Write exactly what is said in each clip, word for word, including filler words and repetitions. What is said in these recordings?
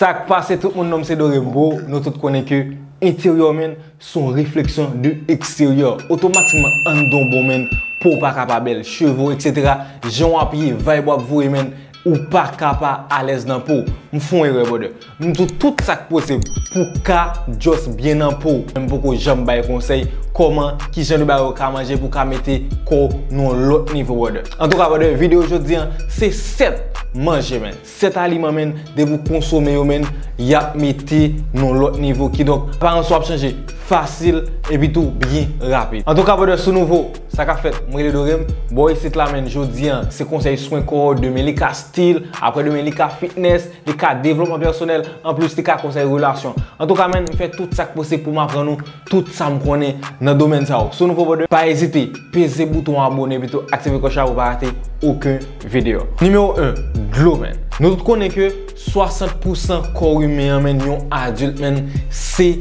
Sa k pase tout moun, non m se Dorem bro, nou tout konnen ke enteryè w menn se yon refleksyon de eksteryè. Otomatikman anndan w bon menn, po w pa ka pa bèl, cheve w, etsetera. Jan w ap ye, vibe w ap voye menn, ou pa ka pa alèz nan po w. M fè yon erè brother. M di w tout sa k posib pou w ka just byen nan po w. Men m poko janm bay konsèy kòman, kijan de bagay ou ka manje pou w ka mete kò w nan yon lòt nivo brother. Antouka brother, videyo jodi an se sèt manje menn. Sèt aliman menn, depi w konsome yo menn, y ap mete nan yon lòt nivo. Kidonk aparans ou ap chanje fasil epi tou byen rapid. Antouka brother, si w nouvo, sa k ap fèt, mwen rele Dorem. Bò isit la menn, jodi an se konsèy swen kò, demen li ka stil, apre demen li ka fitness, li ka devlopman pèsonèl, anplis li ka konsèy relasyon. Antouka menn, m fè tout sa k posib pou m aprann ou tout sa m konnen nan domèn sa yo. Si w nouvo brother, pa ezite peze bouton abòne epi tou aktive klòch la pou w pa rate okenn videyo. Nimewo en, dlo menn. Nou tout konnen ke swasant pousan kò imen an menn, yon adilt menn, se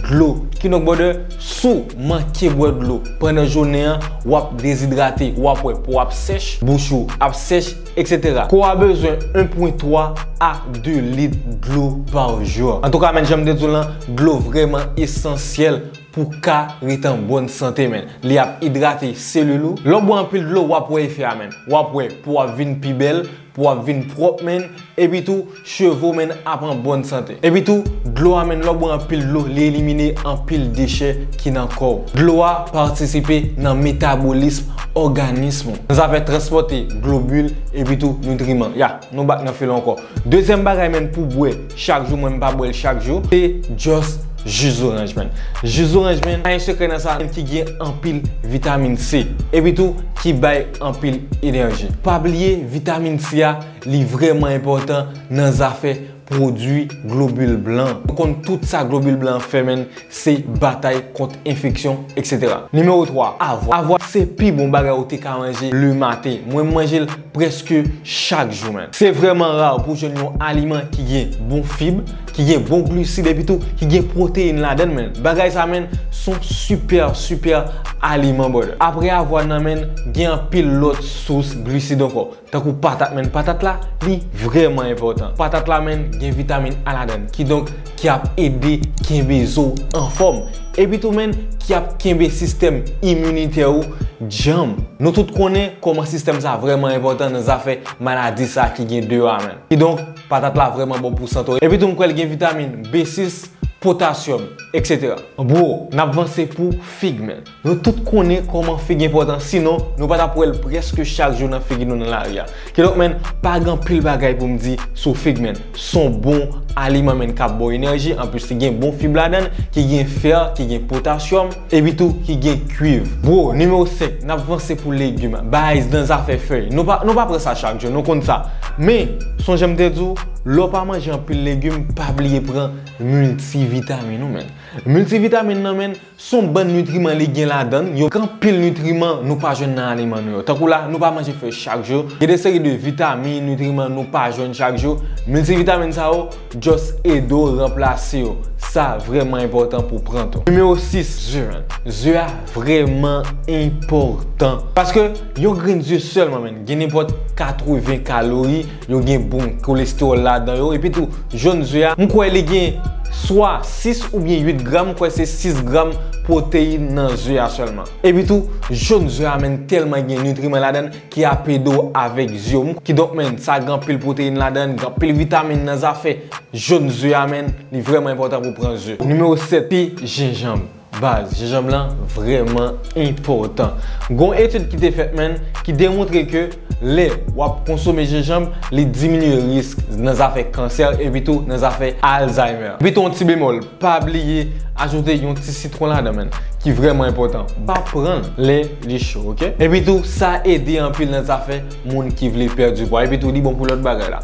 dlo. Kidonk brother, si w manke bwè dlo pandan jounen an, w ap dezidrate, w ap wè po w ap sèch, bouch ou ap sèch, etsetera. Kò a bezwen en pwen twa a de lit dlo pa jou. Antouka menn, jan m te di w lan, dlo vrèman esansyèl pou w ka ret an bòn sante menn. Li ap idrate selil ou. Lè w bwè anpil dlo, w ap wè efè a menn. W ap wè po w ap vin pi bèl, po w ap vin pwòp menn, epi tou cheve w menn ap an bòn sante. Epi tou dlo a menn, lè w bwè anpil dlo, li elimine anpil dechè ki nan kò w. Dlo a patisipe nan metabolism òganis ou, nan zafè transpòte globil epi tou nitriman. Ya, nou back nan fil la ankò. Dezyèm bagay menn pou w bwè chak jou, mwen m pa bwè l chak jou, se just ji zoranj menn. Ji zoranj menn, pa gen sekrè nan sa menn, ki gen anpil vitamin C epi tou ki bay anpil enèji. Pa bliye vitamin C a, li vrèman enpòtan nan zafè pwodui globil blan. Nou konn tout sa globil blan an fè menn, se batay kont enfeksyon, etsetera. Nimewo twa, avwa. Avwa se pi bon bagay ou te ka manje lematen. Mwen m manje l prèske chak jou menn. Se vrèman ra pou w jwenn yon aliman ki gen bon fib, ki gen bon glisid epi tou ki gen pwoteyin ladan l menn. Bagay sa menn, se yon sipè, sipè aliman brother. Apre avwa nan menn, gen anpil lòt sous glisid ankò. Tankou patat menn, patat la, li vrèman enpòtan. Patat la menn, gen vitamin A ladan l, kidonk ki ap ede kenbe zo w anfòm. Epi tou menn, ki ap kenbe sistèm iminitè ou djanm. Nou tout konnen kòman sistèm sa vrèman enpòtan nan zafè maladi sa ki gen deyò a menn. Kidonk patat la vrèman bon pou sante w. Epi tou m kwè l gen vitamin B sis, potasyòm, etsetera. Bro, n ap vanse pou fig menn. Nou tout konnen kòman fig enpòtan, sinon nou pa t ap wè l prèske chak jou nan figi nou nan lari a. Kidonk menn, pa gen anpil bagay pou m di sou fig menn. Se yon bon aliman menn k ap ba w enèji, anplis li gen bon fib ladan l, ki gen fè, ki gen potasyòm, epi tou ki gen kuiv. Bro, nimewo senk, n ap vanse pou legim. Bagay nan zafè fèy. Nou pa, nou pa pran sa chak jou, nou konn sa. Men, sonje m te di w, lè w pa manje anpil legim, pa bliye pran miltivitamin ou menn. Miltivitamin nan menn, se yon bann nitriman li gen ladan l, yo gen anpil nitriman nou pa jwenn nan aliman nou yo. Tankou la, nou pa manje fèy chak jou. Gen de seri de vitamin, nitriman nou pa jwenn chak jou. Miltivitamin sa yo just ede w ranplase yo. Sa vrèman enpòtan pou w pran tou. Nimewo sis, ze menn. Ze a vrèman enpòtan. Paske yon grenn ze sèlman menn, gen nenpòt katreven kalori, yo gen bon kolestewòl ladan yo. Epi tou, jòn ze a, m kwè li gen swa sis oubyen uit gram, m kwè se sis gram pwoteyin nan ze a sèlman. Epi tou, jòn ze a menn tèlman gen nitriman ladan l ki ap ede w avèk zye w. Kidonk menn, sa gen anpil pwoteyin ladan l, gen anpil vitamin nan zafè jòn ze a menn, li vrèman enpòtan pou w pran ze. Nimewo sèt, pi jenjanm. Baz, jenjanm lan vrèman enpòtan. Gon etid ki te fèt menn, ki demontre ke lè w ap konsome jenjanm, li diminye risk nan zafè kansè epi tou nan zafè Alzheimer. Epi tou yon ti bemòl, pa bliye ajoute yon ti sitwon ladan menn, ki vrèman enpòtan. Pa pran l lè li cho, oke? Epi tou sa ede anpil nan zafè moun ki vle pèdi pwa. Epi tou li bon pou lòt bagay la.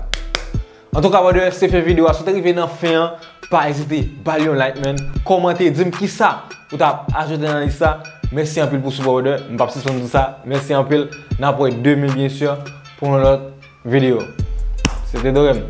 Antouka brother, se fen videyo a. Si w te rive nan fen an, pa ezite ba l yon like menn, kòmante, di m kisa ou t ap ajoute nan lis la. Mèsi anpil pou sipò w brother. M p ap sispann di w sa. Mèsi anpil. N ap wè demen byen si pou yon lòt videyo. Se te Dorem.